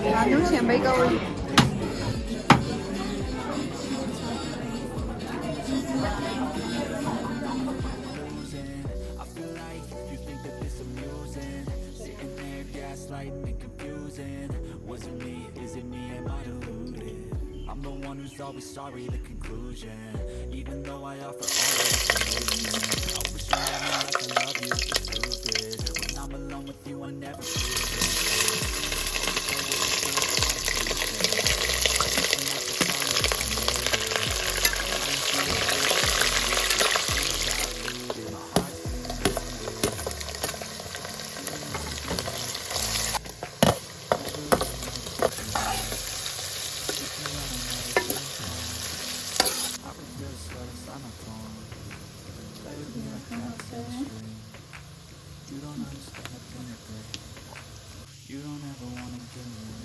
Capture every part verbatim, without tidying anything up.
ꯉꯥꯅꯨ ꯁꯦꯝꯕꯩ ꯀꯧꯔꯤ꯫ I feel like you think that this amusing. Sitting there gaslighting and confusing. Was it me? Is it me? Am I deluded? I'm the one who's always sorry, the conclusion. Even though I offer all of the solutions. I wish you never left, I love you, it's stupid. When I'm alone with you, I never feel this good. I wish I wasn't so You don't understand the pain of break. You don't ever wanna give me.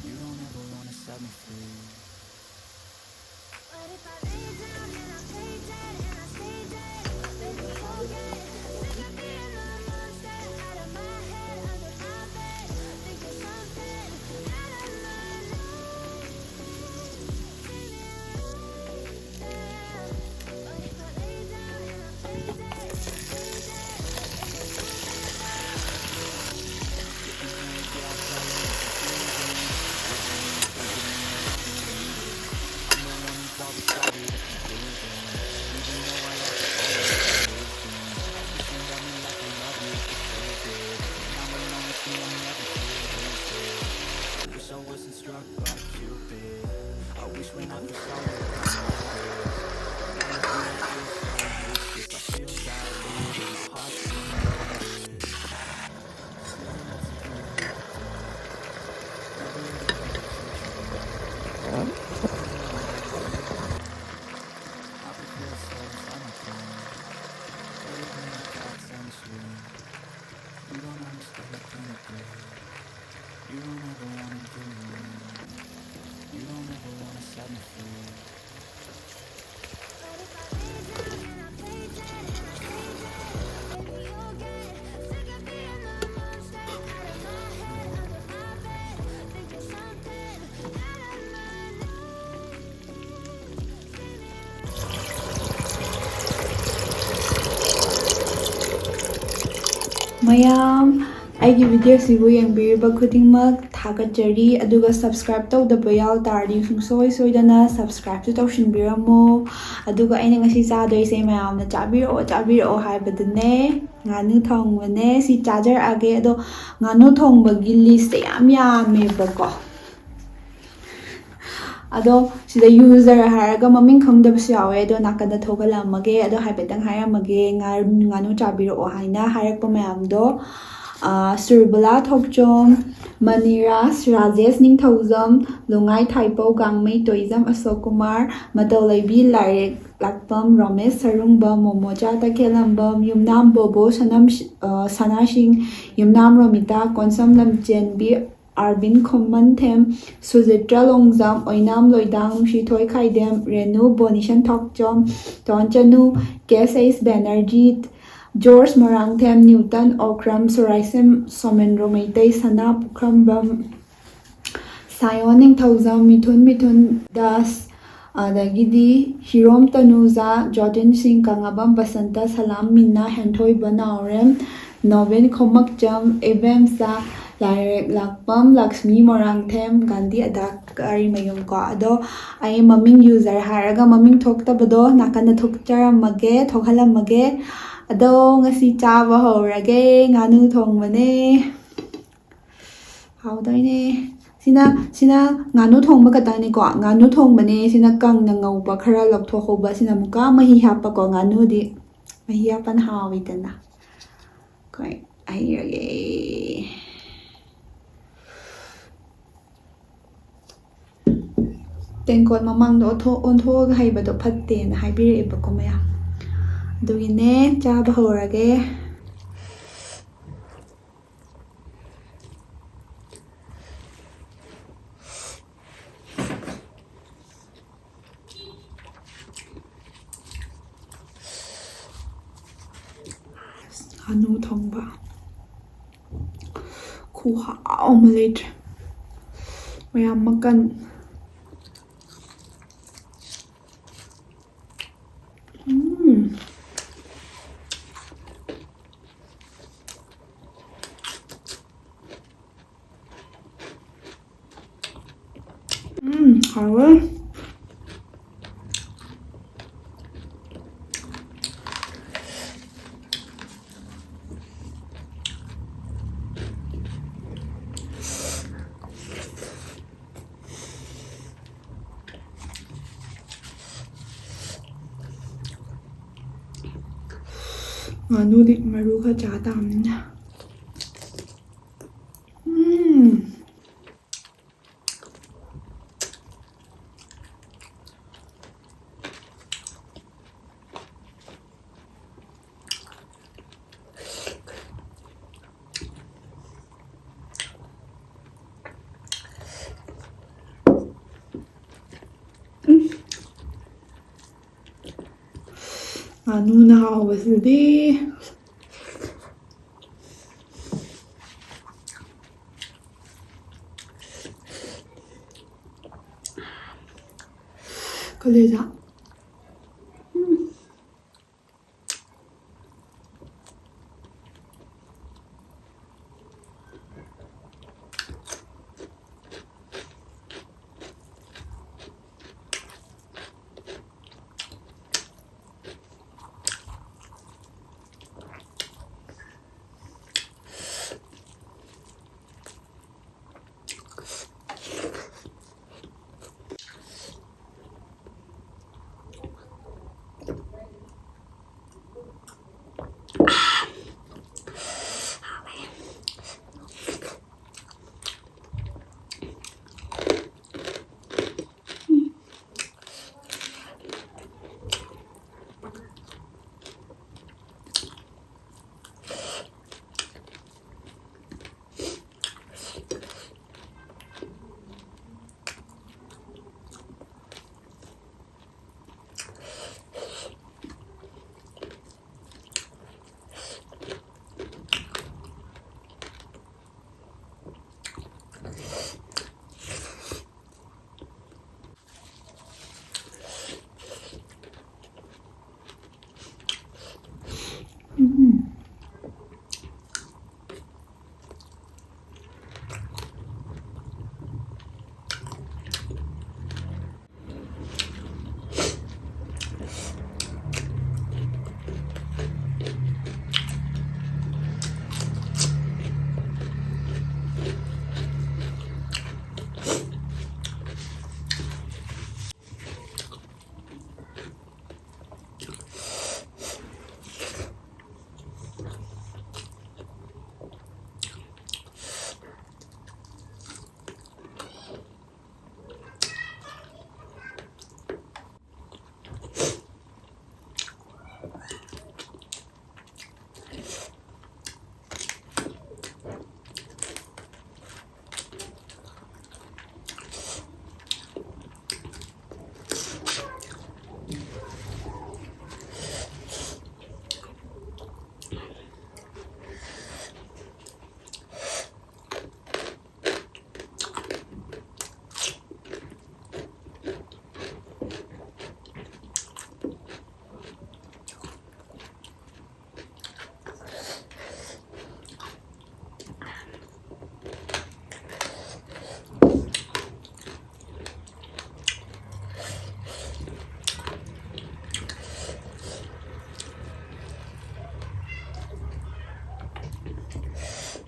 You don't ever wanna set me free. But if I lay down and I play dead and I stay dead, baby, you'll get sick of being the monster out of my head, under my bed, thinking something out of my nightmares. Dreaming right there. But if I lay down and I play dead, play dead, if it's too bad, I wish when I first saw you, I knew this. Now I feel so useless. I feel valueless. Heart's been broken. Still lost in the dark. Never really paid attention. ꯃꯌꯥꯝ, ꯑꯩꯒꯤ ꯚꯤꯗꯤꯑꯣꯁꯤꯕꯨ ꯌꯦꯡꯕꯤꯔꯤꯕ ꯈꯨꯗꯤꯡꯃꯛ ꯊꯥꯒꯠꯆꯔꯤ꯫ ꯑꯗꯨꯒ subscribe ꯇꯧꯗꯕ ꯌꯥꯎ ꯇꯥꯔꯗꯤ ꯁꯨꯡꯁꯣꯏ ꯁꯣꯏꯗꯅ subscribeꯁꯨ ꯇꯧꯁꯤꯟꯕꯤꯔꯝꯃꯣ꯫ ꯑꯗꯨꯒ ꯑꯩꯅ ꯉꯁꯤ ꯆꯥꯗꯣꯏꯁꯦ ꯃꯌꯥꯝꯅ "ꯆꯥꯕꯤꯔꯛꯑꯣ, ꯆꯥꯕꯤꯔꯛꯑꯣ" ꯍꯥꯏꯕꯗꯨꯅꯦ꯫ ꯉꯥꯅꯨ ꯊꯣꯡꯕꯅꯦ꯫ ꯁꯤ ꯆꯥꯖꯔꯛꯑꯒꯦ꯫ ꯑꯗꯣ ꯉꯥꯅꯨ ꯊꯣꯡꯕꯒꯤ listꯁꯦ ꯌꯥꯝ ꯌꯥꯝꯃꯦꯕꯀꯣ꯫ ꯑꯗꯣ ꯁꯤꯗ user ꯍꯥꯏꯔꯒ ꯃꯃꯤꯡ ꯈꯪꯗꯕꯁꯨ ꯌꯥꯎꯋꯦ꯫ ꯑꯗꯣ ꯅꯥꯀꯟꯗ ꯊꯣꯛꯍꯜꯂꯝꯃꯒꯦ꯫ ꯑꯗꯣ ꯍꯥꯏꯐꯦꯠꯇꯪ ꯍꯥꯏꯔꯝꯃꯒꯦ, ꯉꯥ-, ꯉꯥꯅꯨ ꯆꯥꯕꯤꯔꯛꯑꯣ ꯍꯥꯏꯅ ꯍꯥꯏꯔꯛꯄ ꯃꯌꯥꯝꯗꯣ, ꯑꯥ, ꯁꯨꯔꯕꯂꯥ ꯊꯣꯛꯆꯣꯝ, ꯃꯅꯤꯔꯥꯖ, ꯔꯥꯖꯦꯁ ꯅꯤꯡꯊꯧꯖꯝ, ꯂꯨꯉꯥꯏ ꯊꯥꯏꯄꯧ, ꯒꯥꯡꯃꯩ ꯇꯣꯏꯖꯝ ꯑꯁꯣꯛ ꯀꯨꯃꯥꯔ, ꯃꯇꯧ ꯂꯩꯕꯤ ꯂꯥꯏꯔꯦꯛ ꯂꯥꯛꯄꯝ, ꯔꯣꯃꯦꯁ ꯁꯔꯨꯡꯕꯝ, ꯃꯣꯃꯣꯆꯥ ꯇꯈꯦꯜꯂꯝꯕꯝ, ꯌꯨꯝꯅꯥꯝ ꯕꯣꯕꯣ ꯁꯅꯝ-, ꯑꯥ, ꯁꯅꯥꯁꯤꯡ, ꯌꯨꯝꯅꯥꯝ ꯔꯣꯃꯤꯇꯥ, ꯀꯣꯟꯁꯝ ꯂꯝꯆꯦꯟꯕꯤ, ꯑꯥꯔꯕꯤꯟ ꯈꯨꯃꯟꯊꯦꯝ, ꯁꯨꯖꯤꯇ꯭ꯔ ꯂꯣꯡꯖꯥꯝ, ꯑꯣꯏꯅꯥꯝ ꯂꯣꯏꯗꯥꯡ, ꯅꯨꯡꯁꯤꯊꯣꯏ ꯈꯥꯏꯗꯦꯝ, ꯔꯦꯅꯨ ꯕꯣꯅꯤꯁꯟ ꯊꯣꯛꯆꯣꯝ, ꯇꯣꯟꯆꯅꯨ, ꯀꯦ ꯑꯦꯁ ꯑꯩꯁ ꯕꯦꯅꯔꯖꯤ, ꯖꯣꯔꯖ ꯃꯣꯔꯥꯡꯊꯦꯝ, ꯅ꯭ꯌꯨꯇꯟ ꯑꯣꯀ꯭ꯔꯝ, ꯁꯨꯔꯥꯏꯁꯦꯝ ꯁꯣꯃꯦꯟꯗ꯭ꯔꯣ ꯃꯩꯇꯩ, ꯁꯅꯥ ꯄꯨꯈ꯭ꯔꯝꯕꯝ, ꯁꯥꯌꯣꯟ ꯅꯤꯡꯊꯧꯖꯝ, ꯃꯤꯊꯨꯟ ꯃꯤꯊꯨꯟ ꯗꯥꯁ, ꯑꯗꯒꯤꯗꯤ ꯍꯤꯔꯣꯝ ꯇꯅꯨꯖꯥ, ꯖꯣꯇꯤꯟ ꯁꯤꯡ, ꯀꯪꯉꯥꯕꯝ ꯕꯁꯟꯇ, ꯁꯂꯥꯝ ꯃꯤꯅꯥ, ꯍꯦꯟꯊꯣꯏꯕ ꯅꯥꯎꯔꯦꯝ, ꯅꯣꯕꯤꯟ ꯈꯣꯃꯛꯆꯝ, ꯏꯕꯦꯝꯆꯥ, ꯂꯥꯏꯔꯦꯛ ꯂꯥꯛꯄꯝ, ꯂꯛꯁꯃꯤ ꯃꯣꯔꯥꯡꯊꯦꯝ, ꯒꯥꯟꯙꯤ ꯑꯗꯥ ꯀꯔꯤꯃꯌꯨꯝ ꯀꯣ꯫ ꯑꯗꯣ ꯑꯩ ꯃꯃꯤꯡ user ꯍꯥꯏꯔꯒ ꯃꯃꯤꯡ ꯊꯣꯛꯇꯕꯗꯣ ꯅꯥꯀꯟꯗ ꯊꯣꯛꯆꯔꯝꯃꯒꯦ, ꯊꯣꯛꯍꯜꯂꯝꯃꯒꯦ꯫ ꯑꯗꯣ ꯉꯁꯤ ꯆꯥꯕ ꯍꯧꯔꯒꯦ꯫ ꯉꯥꯅꯨ ꯊꯣꯡꯕꯅꯦ꯫ ꯍꯥꯎꯗꯣꯏꯅꯦ꯫ ꯁꯤꯅ, ꯁꯤꯅ ꯉꯥꯅꯨ ꯊꯣꯡꯕ ꯈꯛꯇꯪꯅꯤꯀꯣ꯫ ꯉꯥꯅꯨ ꯊꯣꯡꯕꯅꯦ꯫ ꯁꯤꯅ ꯀꯪꯅ ꯉꯧꯕ ꯈꯔ ꯂꯧꯊꯣꯛꯍꯧꯕ꯫ ꯁꯤꯅ ꯑꯃꯨꯛꯀ ꯃꯍꯤ ꯍꯥꯞꯄꯀꯣ꯫ ꯉꯥꯅꯨꯗꯤ ꯃꯍꯤ ꯍꯥꯞꯄꯅ ꯍꯥꯎꯋꯤꯗꯅ꯫ ꯑꯩꯈꯣꯏ ꯍꯩꯔꯒꯦ꯫ ꯇꯦꯡꯀꯣꯠ ꯃꯃꯥꯡꯗ ꯑꯣꯟꯊꯣꯛ-, ꯑꯣꯟꯊꯣꯛꯑꯒ ꯍꯩꯕꯗꯣ ꯐꯠꯇꯦꯅ ꯍꯥꯏꯕꯤꯔꯛꯑꯦꯕꯀꯣ ꯃꯌꯥꯝ꯫ ꯑꯗꯨꯒꯤꯅꯦ, ꯆꯥꯕ ꯍꯧꯔꯒꯦ꯫ ꯉꯥꯅꯨ ꯊꯣꯡꯕ ꯈꯨꯍꯥꯎ ꯑꯃ ꯂꯩꯇ꯭ꯔꯦ꯫ ꯃꯌꯥꯝ ꯃꯀꯟ꯫ ꯎꯝ꯫ ꯍꯥꯎꯋꯦ꯫ ꯉꯥꯅꯨꯗꯤ ꯃꯔꯨ ꯈꯔ ꯆꯥ ꯇꯥꯕꯅꯤꯅ꯫ ꯎꯝ꯫ ꯉꯥꯅꯨꯅ ꯍꯥꯎꯕꯁꯤꯗꯤ꯫ ꯀꯂꯦꯖꯥ꯫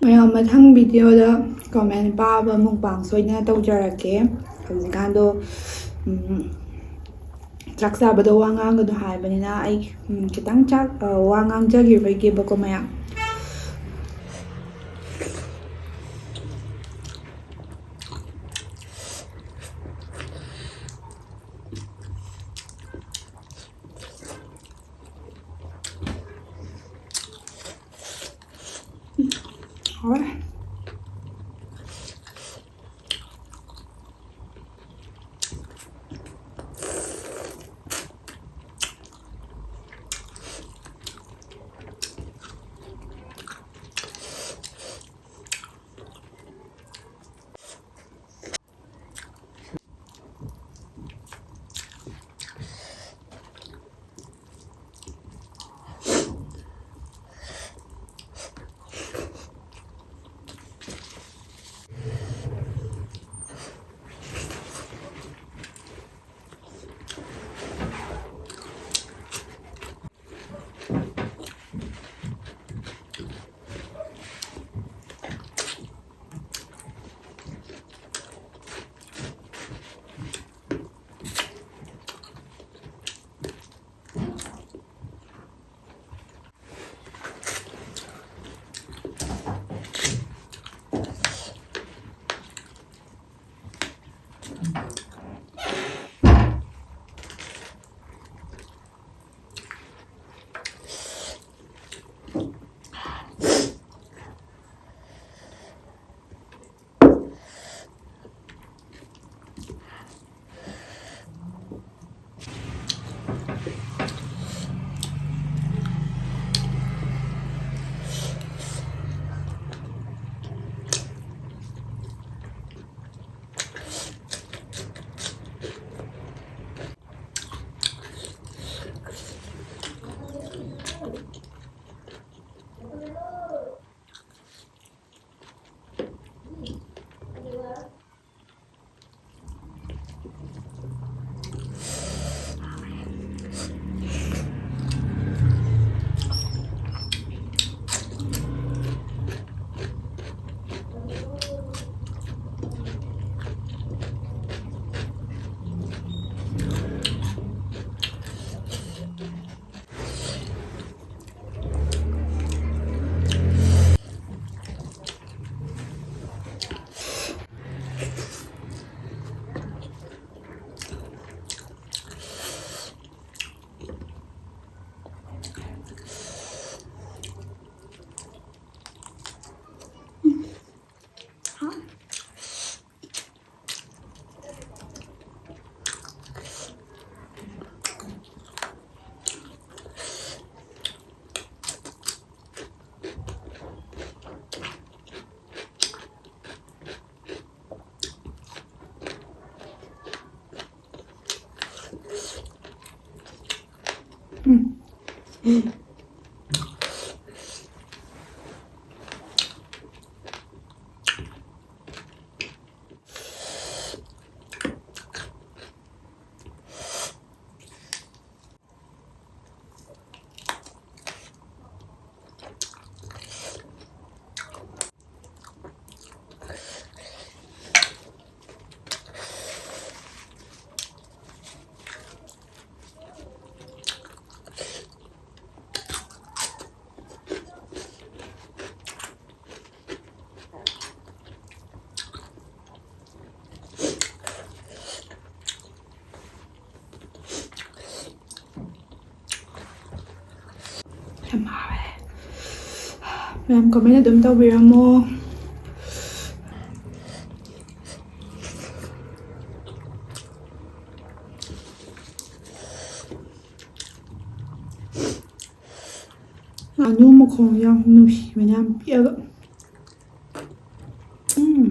ꯃꯌꯥꯝ, ꯃꯊꯪ ꯚꯤꯗꯤꯑꯣꯗ ꯀꯃꯦꯟ ꯄꯥꯕ ꯃꯨꯛꯕꯥꯡ ꯁꯣꯏꯗꯅ ꯇꯧꯖꯔꯛꯀꯦ꯫ ꯍꯧꯖꯤꯛꯀꯥꯟꯗꯣ, ꯎꯝ, ꯆꯥꯛ ꯆꯥꯕꯗ ꯋꯥ ꯉꯥꯡꯒꯅꯨ ꯍꯥꯏꯕꯅꯤꯅ ꯑꯩ, ꯎꯝ, ꯈꯤꯇꯪ ꯆꯥꯛ, ꯑ, ꯋꯥ ꯉꯥꯡꯖꯈꯤꯕꯒꯤꯕꯀꯣ ꯃꯌꯥꯝ꯫ ꯍꯥꯎꯔꯦ꯫ ꯌꯥꯝ ꯍꯥꯎꯋꯦ꯫ ꯃꯌꯥꯝ comment ꯑꯗꯨꯝ ꯇꯧꯕꯤꯔꯝꯃꯣ꯫ ꯉꯥꯅꯨ ꯃꯈꯣꯡ ꯌꯥꯝ ꯅꯨꯡꯁꯤꯕꯅꯦ, ꯌꯥꯝ ꯄꯤꯛꯑꯒ꯫ ꯎꯝ꯫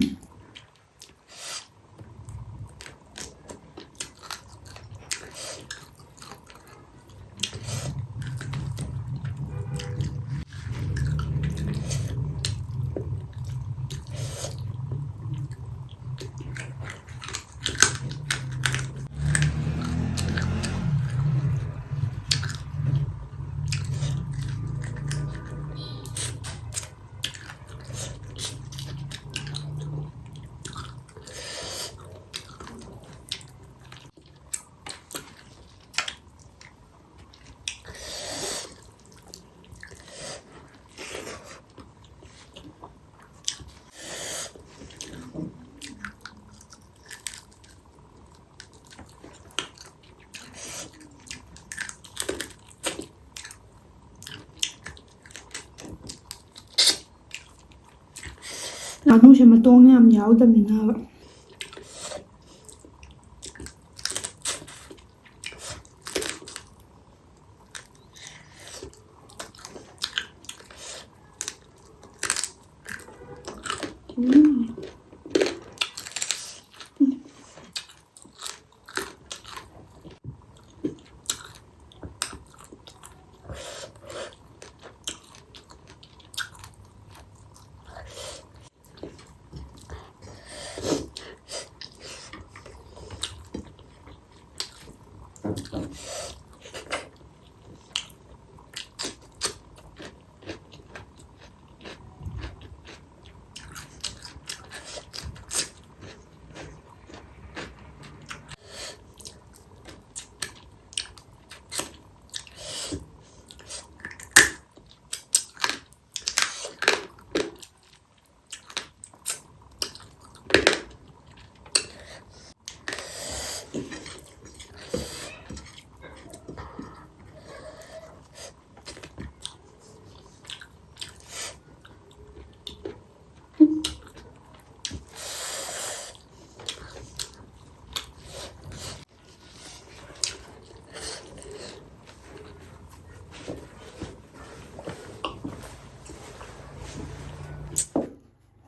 ꯉꯥꯅꯨꯁꯦ ꯃꯇꯣꯡ ꯌꯥꯝ ꯌꯥꯎꯗꯕꯅꯤꯅꯕ꯫ ꯎꯝ꯫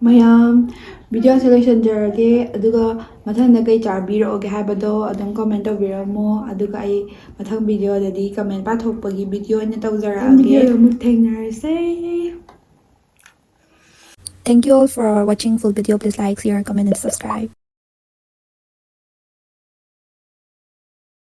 ꯃꯌꯥꯝ, video ꯁꯦ ꯂꯣꯏꯁꯤꯟꯖꯔꯒꯦ, ꯑꯗꯨꯒ ꯃꯊꯪꯗ ꯀꯩ ꯆꯥꯕꯤꯔꯛꯑꯣꯒꯦ ꯍꯥꯏꯕꯗꯣ ꯑꯗꯨꯝ comment ꯇꯧꯕꯤꯔꯝꯃꯣ, ꯑꯗꯨꯒ ꯑꯩ ꯃꯊꯪ video ꯗꯗꯤ comment ꯄꯥꯊꯣꯛꯄꯒꯤ video ꯑꯣꯏꯅ ꯇꯧꯖꯔꯛꯑꯒꯦ꯫ Video ꯗ ꯑꯃꯨꯛ ꯊꯦꯡꯅꯔꯁꯦ꯫ Thank you all for watching full video. Please like, share, comment and subscribe.